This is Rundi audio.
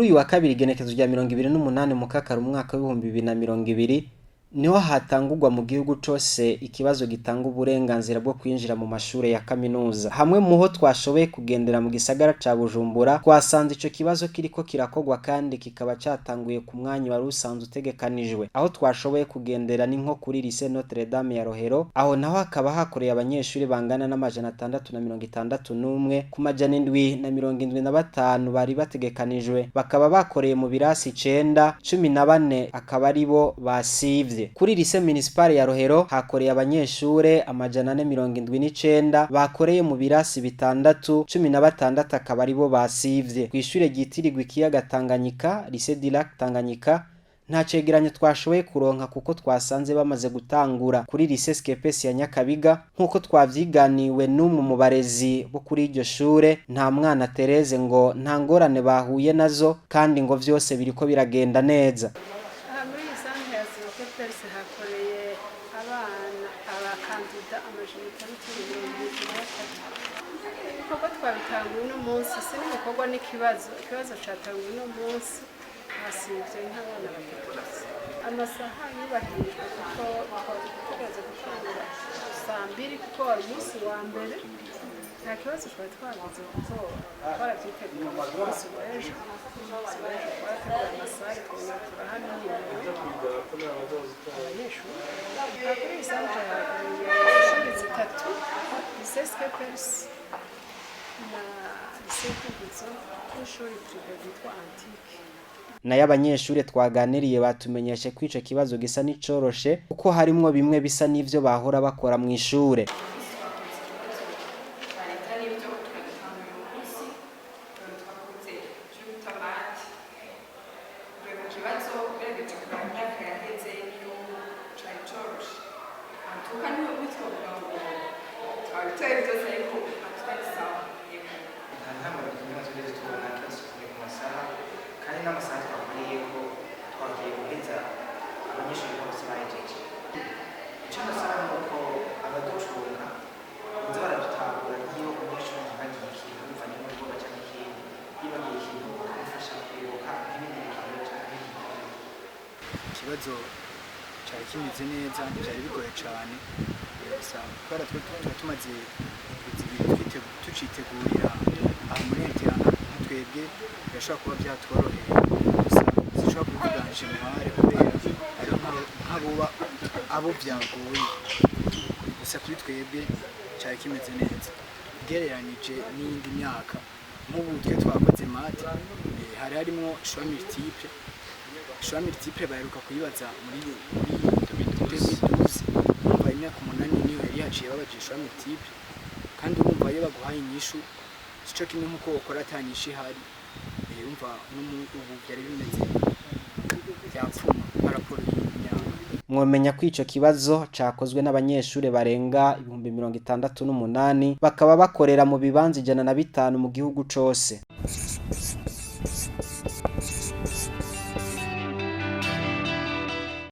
Kuri uyu wa kabiri, igenekezo rya 28 Mukakaro umwaka w'2020, niho hatangurwa mu gihugu cose ikibazo gitanga uburenganzira bwo kwinjira mu mashure ya kaminuza. Hamwe muho twashoboye kugendera mu gisagara ca Bujumbura, twasanze ico kibazo kiriko kirakorwa kandi kikaba catanguye ku mwanya wari usanzwe utegekanijwe. Aho twashoboye kugendera ni nko kuri Lycée Notre Dame ya Rohero, aho naho hakaba hakoreye abanyeshuri bangana n'661 ku 775 bari bategekanijwe, bakaba bakoreye mu birasi 9, 14 akaba aribo basivye. Kuri Lycée Municipal ya Rohero hakoreye abanyeshure 479 bakoreye mu birasi 6, 16 akaba aribo basivye. Kw'ishure ryitirirwa ikiyaga Tanganyika, Lycée du Lac Tanganyika, nta cegeranyo twashoboye kuronka kuko twasanze bamaze gutangura. Kuri Lycée Skepes ya Nyakabiga, nk'uko twavyiganiwe n'umwe mu barezi bo kuri iryo shure, nta mwana Therese, ngo nta ngorane bahuye nazo kandi ngo vyose biriko biragenda neza. Aha muri iyi centre ya Skepes hakoreye abana, abakandida 673. Ibikorwa twabitanguye uno munsi, si n'ibikorwa n'ikibazo, ikibazo catanguye uno munsi. Hasivye nk'abana batatu gusa. Amasaha yubahirijwe kuko twategereza gutangura saa 2, kuko wari umunsi wa mbere. Nta kibazo twari twagize kuko twaravyiteguye ku munsi w'ejo. Umunsi w'ejo twarateguye amasalle, twongera turaha n'imero abanyeshuri. Aha kuri iyi centre hakoreye ishuri zitatu: Lycée Skepers na Lycée Kuguzo n'ishuri privé ryitwa Antique. Nayo abanyeshure twaganiriye batumenyeshe ko ico kibazo gisa n'icoroshe, kuko harimwo bimwe bisa n'ivyo bahora bakora mw'ishure. Leta n'ibyo turabitanga. Uyu munsi twakoze icyo bita maths. Mu kibazo, ugerageje kuraba imyaka yaheze n'iy'ubu, cari coroshe antuka. Ntitwovuga ngo twabitoye byose, ariko antuka ni sawa, yego. Nta ntambara n'imwe twigeze tubona. Kenshi tuvuye ku masaha, kandi n'amasaha twakoreyeko twagiye guheza abanyeshuri bose bahejeje. Icyo nasaba ni uko abaducunga baza baradutahura. Nk'iyo umunyeshuri yibagiye ikintu bivanye n'ubwoba cyangwa ikindi, yibagiye ikintu, bakamufasha kwibuka nk'ibindi bikenewe cyangwa ibindi bikenewe. Ikibazo cyari kimeze neza, ntibyari bigoye cyane. Gusa kubera twe tuba tumaze indwi 2 tucitegurira aha muri internat, nka twebwe birashobora kuba byatworoheye. Gusa sinshobora kubivuga en général kubera hariho nk'aboba abo byagoye. Gusa kuri twebwe cyari kimeze neza ugereranije n'iyindi myaka. Nk'ubu twe twakoze maths, hari harimo choix multiple. Choix multiple baheruka kuyibaza muri 2012. Urumva imyaka 8 niyo yari yaciye babajije choix multiple. Kandi urumva iyo baguhaye inyishu sico kimwe nk'uko ukora ata nyishu ihari. Urumva ubu byari bimeze byapfuma par rapport y'iyindi myaka. Mwomenya ko ico kibazo cakozwe n'abanyeshure barenga 68,000, bakaba bakorera mu bibanza 105 mu gihugu cose.